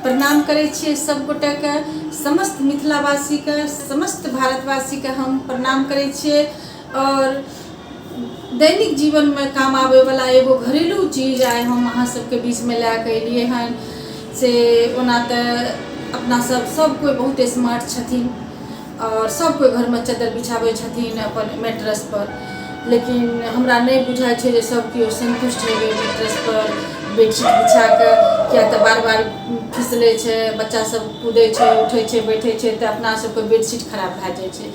प्रणाम करै छियै सब गोटेके, समस्त मिथिलावासीके, समस्त भारतवासीके हम प्रणाम करै छियै। आओर दैनिक जीवनमे काम आबैवला एगो घरेलू चीज आइ हम अहाँ सबके बीचमे लए कऽ एलियै हन। से ओना तऽ अपना सब सब कोइ बहुत स्मार्ट छथिन आओर सब कोइ घरमे चद्दर बिछाबै छथिन अपन मैट्रेसपर, लेकिन हमरा नहि बुझाइ छै जे सब केओ सन्तुष्ट हेबै मैट्रेसपर बेडशीट बिछाकऽ, किया तऽ बार बार फिसलै छै, बच्चा सब कूदै छै, उठै छै, बैठै छै, तऽ अपना सबके बेडशीट खराब भए जाइ छै।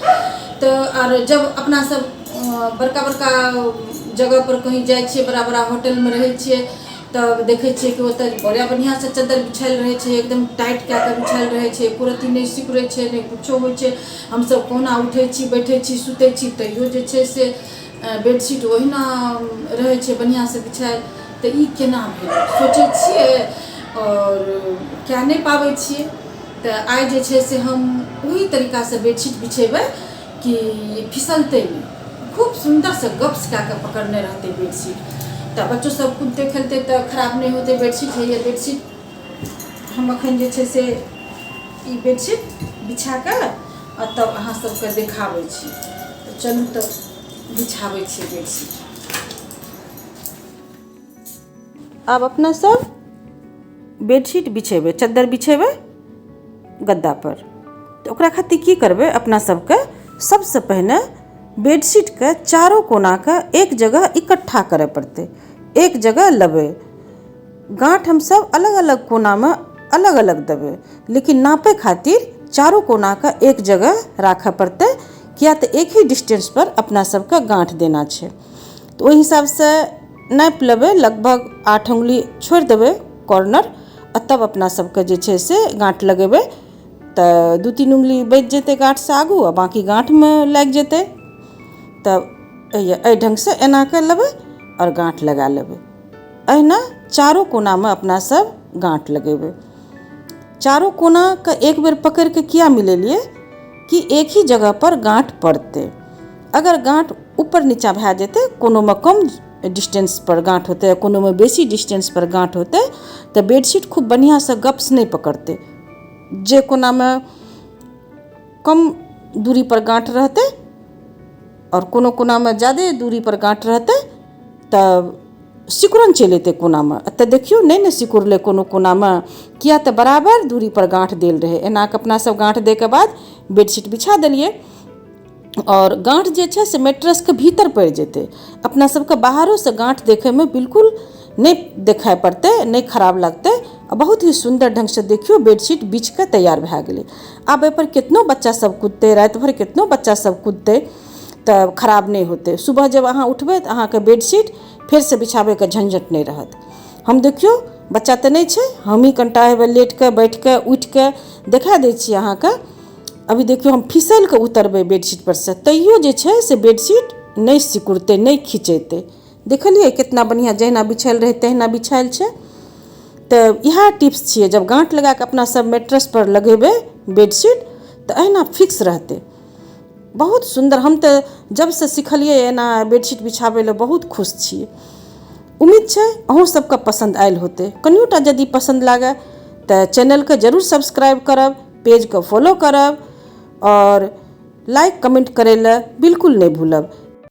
तऽ आर जब अपना सब बड़का बड़का जगहपर कहीँ जाइ छियै, बड़ा बड़ा होटलमे रहै छियै, तब देखै छियै कि ओतऽ बड़ा बढ़िआँसँ चद्दर बिछायल रहै छै, एकदम टाइट कए कऽ बिछायल रहै छै, एको रत्ती नहि सिकुड़ै छै, नहि किछो होइ छै। हमसब कहुना उठै छी, बैठै छी, सुतै छी, तैयो जे छै से बेडशीट ओहिना रहै छै बढ़िआँसँ बिछायल। तऽ ई केना भेलै सोचै छियै आओर कए नहि पाबै छियै। तऽ आइ जे छै से हम ओही तरीकासँ बेडशीट बिछेबै कि फिसलतै नहि, खूब सुन्दरसँ गप्स कए कऽ पकड़ने रहतै बेडशीट। तऽ बच्चो सब कुदतै खेलतै तऽ खराब नहि होतै बेडशीट। होइए बेडशीट, हम एखन जे छै से ई बेडशीट बिछा कऽ आ तब अहाँ सबके देखाबै छी। तऽ चलू, तब बिछाबै छियै बेडशीट। आब अपना सब बेडशीट बिछेबै, चद्दर बिछेबै गद्दापर। तऽ ओकरा खातिर की करबै? अपना सबके सबसँ पहिने बेडशीटके चारो कोनाके एक जगह इकट्ठा करय पड़तै, एक जगह लेबै। गाँठ हमसब अलग अलग कोनामे अलग अलग देबै, लेकिन नापै खातिर चारो कोनाके एक जगह राखऽ पड़तै, किया तऽ एक ही डिस्टेंसपर अपना सबके गाँठ देना छै। तऽ ओहि हिसाबसँ नापि लेबै, लगभग 8 उंगली छोड़ि देबै कॉर्नर, आ तब अपना सबके जे छै से गाँठ लगेबै। तऽ 2-3 उंगली बचि जेतै गाँठसँ आगू आ बाँकी गाँठमे लागि जेतै। तब एहि ढङ्गसँ एना कऽ लेबै आओर गाँठ लगा लेबै। एहिना चारो कोनामे अपना सब गाँठ लगेबै। चारो कोनाके एक बेर पकड़िके किया मिलेलियै? कि एक ही जगहपर गाँठ पड़तै। अगर गाँठ ऊपर नीचाँ भए जेतै, कोनोमे कम डिस्टेंसपर गाँठ होतै, कोनोमे बेसी डिस्टेंसपर गाँठ होतै, तऽ बेडशीट खूब बढ़िआँसँ गप्स नहि पकड़तै। जे कोनामे कम दूरीपर गाँठ रहतै आओर कोनो कोनामे ज्यादे दूरीपर गाँठ रहतै, तऽ सिकुड़न चलि एतै कोनामे। एतऽ देखियौ, नहि ने सिकुड़लै कोनो कोनामे, किया तऽ बराबर दूरीपर गाँठ देल रहै। एना कऽ अपना सब गाँठ दैके बाद बेडशीट बिछा देलियै आओर गाँठ जे छै से मैट्रेसके भीतर पड़ि जेतै। अपना सबके बाहरोसँ गाँठ देखैमे बिल्कुल नहि देखाइ पड़तै, नहि खराब लगतै आ बहुत ही सुन्दर ढङ्गसँ देखियौ बेडशीट बिछके तैयार भए गेलै। आब एहिपर केतनो बच्चा सब कुदतै, राति भरि केतनो बच्चा सब कुदतै, तऽ खराब नहि होतै। सुबह जब अहाँ उठबै तऽ अहाँके बेडशीट फेरसँ बिछाबैके झंझट नहि रहत। हम देखियौ, बच्चा तऽ नहि छै, हमही कनिटा हेबै लेट कऽ, बैठ कऽ, उठि कऽ देखा दै छी अहाँके। अभी देखियौ, हम फिसलि कऽ उतरबै बेडशीट परसँ, तैयो जे छै से बेडशीट नहि सिकुड़तै, नहि खिचेतै। देखलियै कितना बढ़िआँ जहिना बिछायल रहै तहिना बिछायल छै। तऽ इएह टिप्स छियै, जब गाँठ लगा कऽ अपना सब मैट्रेसपर लगेबै बेडशीट तऽ अहिना फिक्स रहतै। बहुत सुन्दर। हम तऽ जबसँ सिखलियै एना बेडशीट बिछाबै लए, बहुत खुश छियै। उम्मीद छै अहूँ सबके पसन्द आयल होतै। कनियोटा यदि पसन्द लागए तऽ चैनलके जरूर सब्सक्राइब करब, पेजके फॉलो करब आओर लाइक कमेंट करै लए बिल्कुल नहि भूलब।